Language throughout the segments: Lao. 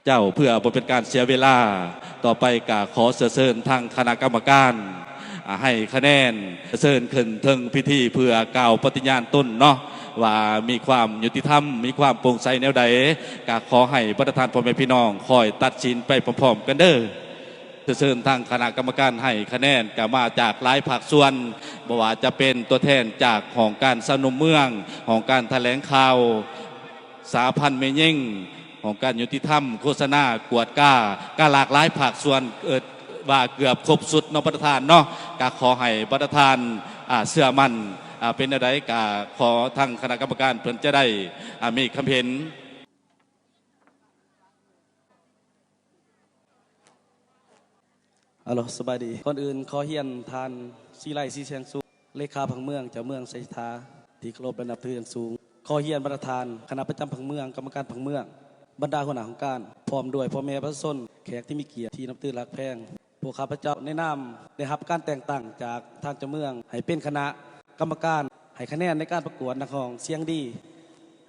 ເຈົ້າ ເພື່ອບໍ່ເປັນການເສຍເວລາ, ຕໍ່ໄປກໍຂໍເຊື້ອເຊີນທາງຄະນະກຳມະການ ອາ ໃຫ້ຄະແນນ, ເຊີນຂຶ້ນເທິງພິທີເພື່ອກ່າວປະຕິຍານຕົນເນາະ ວ່າມີຄວາມຍຸຕິທຳ, ມີຄວາມໂປ່ງໃສແນວໃດ, ກໍຂໍໃຫ້ບັນດາທ່ານພໍ່ແມ່ພີ່ນ້ອງຄອຍຕັດສິນໄປພ້ອມໆກັນເດີ້. ເຊີນທາງຄະນະກຳມະການໃຫ້ຄະແນນ ກໍມາຈາກຫຼາຍພາກສ່ວນ, ບໍ່ວ່າຈະເປັນຕົວແທນຈາກຫ້ອງການຊາວໜຸ່ມເມືອງ, ຫ້ອງການຖະແຫຼງຂ່າວ, ສະຫະພັນແມ່ຍິງ, ຫ້ອງການຍຸຕິທຳ, ໂຄສະນາ, ກວດກາ, ກໍຫຼາກຫຼາຍພາກສ່ວນ, ເອີ້ນວ່າເກືອບຄົບຊຸດເນາະ ບັນດາທ່ານເນາະ. ກໍຂໍໃຫ້ບັນດາທ່ານ ອາ ເຊື່ອໝັ້ນ, ອາ ເປັນແນວໃດກໍຂໍທາງຄະນະກຳມະການເພິ່ນຈະໄດ້ ອາ ມີຄຳເຫັນ. ອາໂລ ສະບາຍດີ. ກ່ອນອື່ນຂໍຮຽນທ່ານ ສີໄລ ສີແສງສຸກ ເລຂາພັກເມືອງ ເຈົ້າເມືອງໄຊເສດຖາ ທີ່ເຄົາລົບ ແລະ ນັບຖືຢ່າງສູງ. ຂໍຮຽນບັນດາທ່ານຄະນະປະຈຳພັກເມືອງ, ກຳມະການພັກເມືອງ, ບັນດາຫົວໜ້າຫ້ອງການ ພ້ອມດ້ວຍພໍ່ແມ່ປະຊາຊົນ, ແຂກທີ່ມີກຽດທີ່ນັບຖືຮັກແພງ. ພວກຂ້າພະເຈົ້າໃນນາມໄດ້ຮັບການແຕ່ງຕັ້ງຈາກທ່ານເຈົ້າເມືອງ ໃຫ້ເປັນຄະນະກຳມະການໃຫ້ຄະແນນໃນການປະກວດນັກຮ້ອງສຽງດີ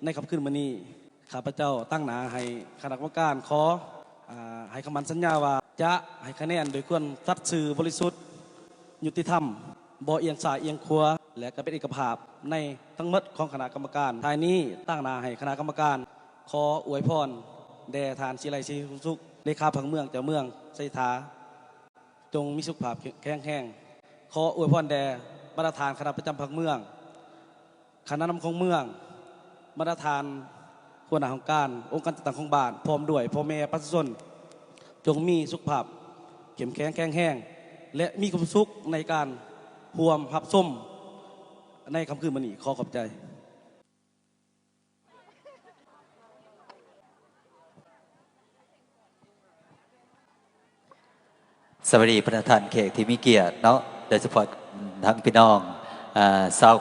ໃນຄ່ຳຄືນມື້ນີ້. ຂ້າພະເຈົ້າຕາງໜ້າໃຫ້ຄະນະກຳມະການ ຂໍ ອາ ໃຫ້ຄຳໝັ້ນສັນຍາວ່າ ຈະໃຫ້ຄະແນນດ້ວຍຄວາມສັດຊື່ບໍລິສຸດ, ຍຸຕິທຳ, ບໍ່ອຽງຊ້າຍອຽງຂວາ ແລະ ກໍເປັນເອກະພາບໃນທັງໝົດຂອງຄະນະກຳມະການ. ທ້າຍນີ້ ຕາງໜ້າໃຫ້ຄະນະກຳມະການ ຂໍອວຍພອນແດ່ທ່ານ ສີໄລ ສີສຸກ ເລຂາພັກເມືອງ ເຈົ້າເມືອງໄຊເສດຖາ ຈົ່ງມີສຸຂະພາບແຂງແຮງ. ຂໍອວຍພອນແດ່ບັນດາທ່ານຄະນະປະຈຳພັກເມືອງ, ຄະນະນຳຂອງເມືອງ, ບັນດາທ່ານຫົວໜ້າຫ້ອງການ, ອົງການຈັດຕັ້ງຂອງບ້ານ, ພ້ອມດ້ວຍພໍ່ແມ່ປະຊາຊົນ, ຈົ່ງມີສຸຂະພາບເຂັ້ມແຂງແຂງແຮງ ແລະ ມີຄວາມສຸກໃນການຮ່ວມຮັບຊົມໃນຄ່ຳຄືນມື້ນີ້. ຂໍຂອບໃຈ. ສະບາຍດີບັນດາທ່ານແຂກທີ່ມີກຽດເນາະ, ໂດຍສະເພາະທັງພີ່ນ້ອງ ອາ ຊາວ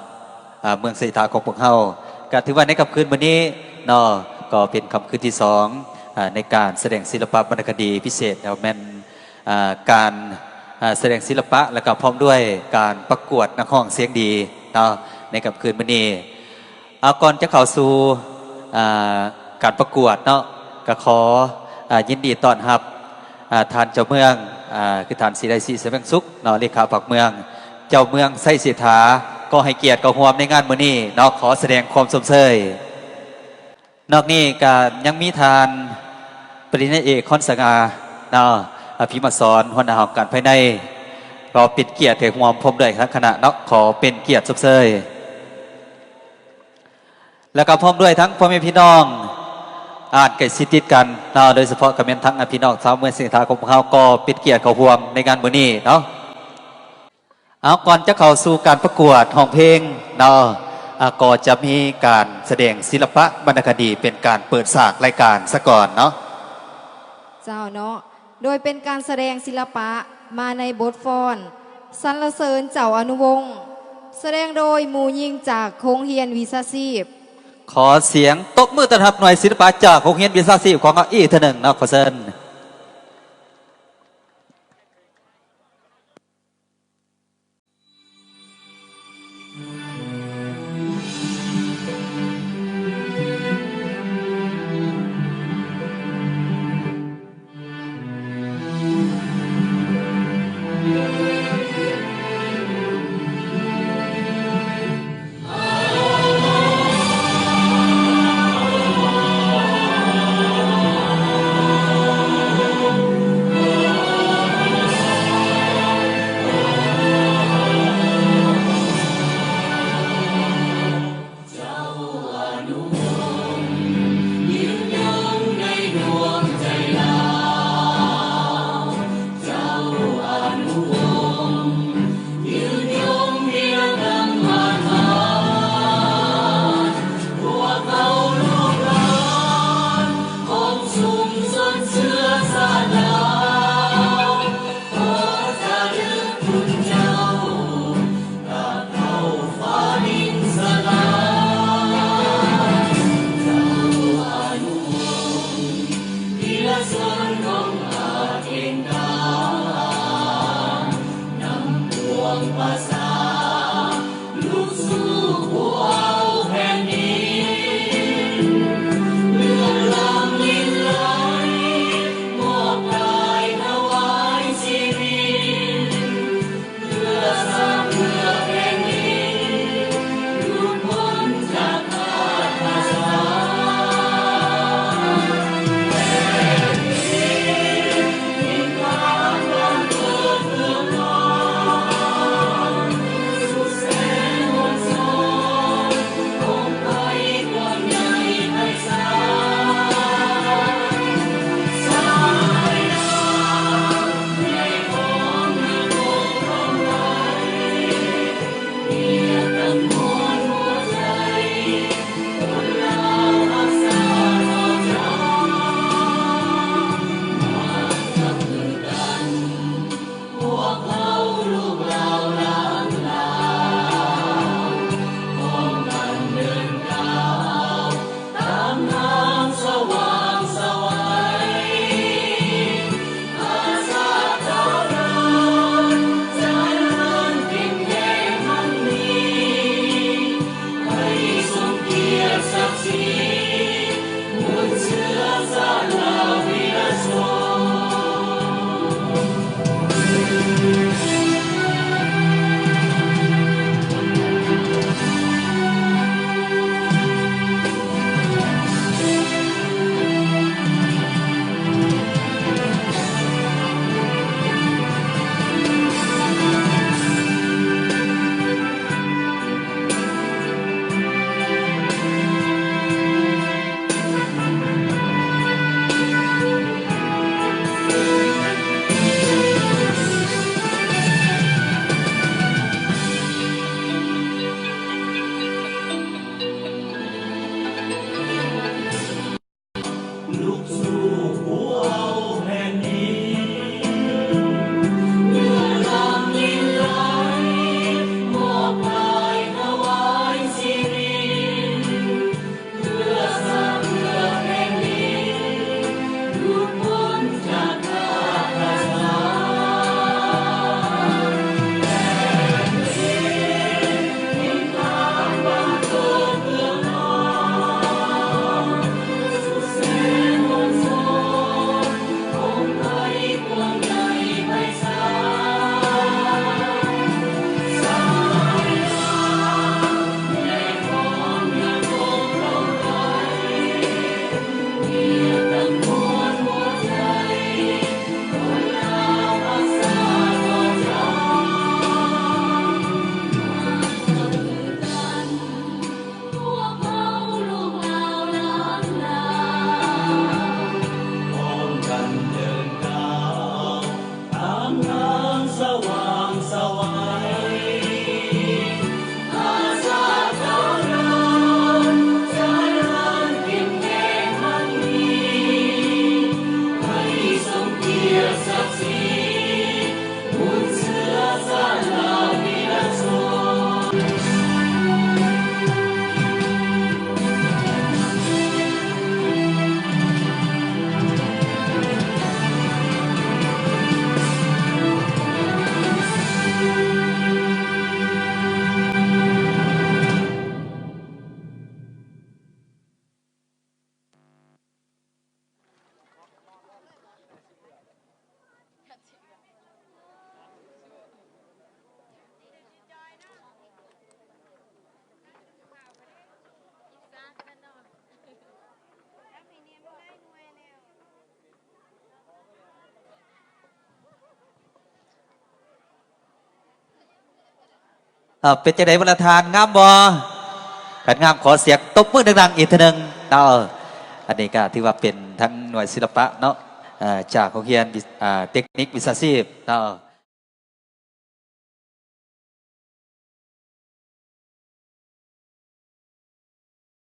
ອາ ເມືອງໄຊເສດຖາຂອງພວກເຮົາ. ກໍຖືວ່າໃນຄ່ຳຄືນມື້ນີ້ເນາະ ກໍເປັນຄ່ຳຄືນທີສອງ ອາ ໃນການສະແດງສິລະປະວັນນະຄະດີພິເສດ ແມ່ນ ອາ ການ ອາ ສະແດງສິລະປະ ແລ້ວກໍພ້ອມດ້ວຍການປະກວດນັກຮ້ອງສຽງດີເນາະ ໃນຄ່ຳຄືນມື້ນີ້. ເອົາ ກ່ອນຈະເຂົ້າສູ່ ອາ ການປະກວດເນາະ ກໍຂໍ ອາ ຍິນດີຕ້ອນຮັບ ອາ ທ່ານເຈົ້າເມືອງ ອາ ຄືທ່ານ ສີໄລ ສີສະຫວຽງສຸກເນາະ, ເລຂາພັກເມືອງ ເຈົ້າເມືອງໄຊເສດຖາ ກໍໃຫ້ກຽດເຂົ້າຮ່ວມໃນງານມື້ນີ້ເນາະ. ຂໍສະແດງຄວາມຊົມເຊີຍ. ນອກນີ້ກໍຍັງມີທ່ານປະລິນຍາເອກ ຄອນສະຫງ່າ ເນາະ ອະພິມາສອນ ຫົວໜ້າຫ້ອງການພາຍໃນ ກໍເປັນກຽດໃຫ້ຮ່ວມພ້ອມດ້ວຍທັງຄະນະເນາະ, ຂໍເປັນກຽດຊົມເຊີຍ. ແລ້ວກໍພ້ອມດ້ວຍທັງພໍ່ແມ່ພີ່ນ້ອງ ອາດໃກ້ຊິດຕິດກັນເນາະ, ໂດຍສະເພາະກໍແມ່ນທັງ ອາ ພີ່ນ້ອງຊາວເມືອງເຊຕາຂອງພວກເຮົາ ກໍເປັນກຽດເຂົ້າຮ່ວມໃນງານມື້ນີ້ເນາະ. ເອົາ ກ່ອນຈະເຂົ້າສູ່ການປະກວດຮ້ອງເພງເນາະ ອາ ກໍຈະມີການສະແດງສິລະປະວັນນະຄະດີ ເປັນການເປີດສາກລາຍການສາກ່ອນເນາະ. ເຈົ້າເນາະ, ໂດຍເປັນການສະແດງສິລະປະມາໃນບົດຟ້ອນສັນລະເສີນເຈົ້າອະນຸວົງ, ສະແດງໂດຍໝູ່ຍິງຈາກໂຮງຮຽນວິຊາຊີບ. ຂໍສຽງຕົບມືຕ້ອນຮັບໜ່ວຍສິລະປະຈາກໂຮງຮຽນວິຊາຊີບຂອງເຮົາອີກເທື່ອໜຶ່ງເນາະ, ຂໍເຊີນ. ເອີ ເປັນຈັ່ງໃດບັນດາທ່ານ ງາມບໍ່? ຄັນງາມ ຂໍສຽງຕົບມືດັງໆອີກເທື່ອໜຶ່ງເນາະ. ອັນນີ້ກໍຖືວ່າເປັນທັງໜ່ວຍສິລະປະເນາະ ເອີ ຈາກໂຮງຮຽນວິ ເອີ ເຕັກນິກວິຊາຊີບເນາະ.